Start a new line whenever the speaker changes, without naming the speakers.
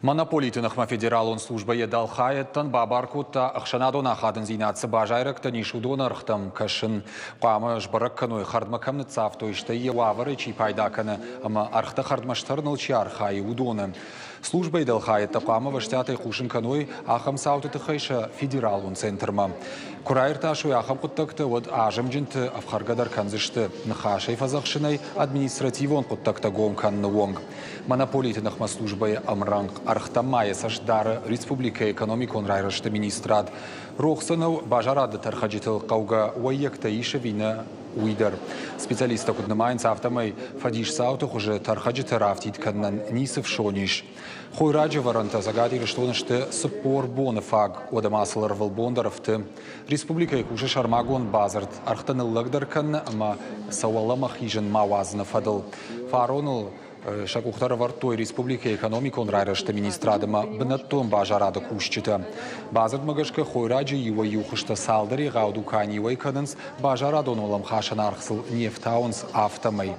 Монополиты ныхмӕ федералон службӕ йӕ дӕлхайӕдтӕн бабар кодта ӕхсӕнадон ахадындзинад цы базайрӕгтӕн ис, уыдоны ӕргътӕм кӕсын. Хъуамӕ сбӕрӕг кӕной, хӕрдмӕ кӕм ныццавтой, стӕй йӕ уавӕрӕй чи пайда кӕны ӕмӕ ӕргътӕ хӕрдмӕ стӕрыныл чи архайы, уыдоны. Службӕйы дӕлхайӕдтӕ хъуамӕ ӕвӕстиатӕй хъусын кӕной ахӕм цауты тыххӕй сӕ федералон центрмӕ. Куы раиртасой ахӕм хъуыддӕгтӕ, уӕд азымджынты ӕфхӕргӕ дӕр кӕндзысты ныхасӕй фӕдзӕхсынӕй административон хъуыддӕгтӕ гом кӕныны онг. Монополиты ныхмӕ службӕйы ӕмрӕнхъ ӕргътӕм ма йӕ цӕст дары республикӕйы экономикон райрӕзты министрад. Рох сын нӕу базарады тӕрхӕджытыл хъӕугӕ уӕййӕгтӕ ис ӕви нӕ, уый дӕр. Специалисттӕ куыд нымайынц, афтӕмӕй фӕдисцауты хуызы тӕрхӕджыты рафтид кӕнынӕн ницы фсон ис. Хойраджы ӕвӕрӕнтӕ Цӕгат Ирыстоны сты 40 боны фаг, уӕдӕ ма сыл ӕрвылбон дӕр ӕфты. Республикӕйы кусы сӕрмагонд бадзырд ӕргътӕ ныллӕгдӕр кӕныны ӕмӕ сӕ уӕлӕмӕ хизын ма уадзыны фӕдыл. Фароныл сӕ къухтӕ ӕрӕвӕрдтой республикӕйы экономикон райрӕзты министрад ӕмӕ бынӕттон базарады кусджытӕ. Бадзырдмӕ гӕсгӕ хойраджы иуӕй-иу хуызтӕ цалдӕр егъау дуканийы уӕй кӕнынц, базарадон уӕлӕмхасӕн аргъ сыл не фтауынц, афтӕмӕй.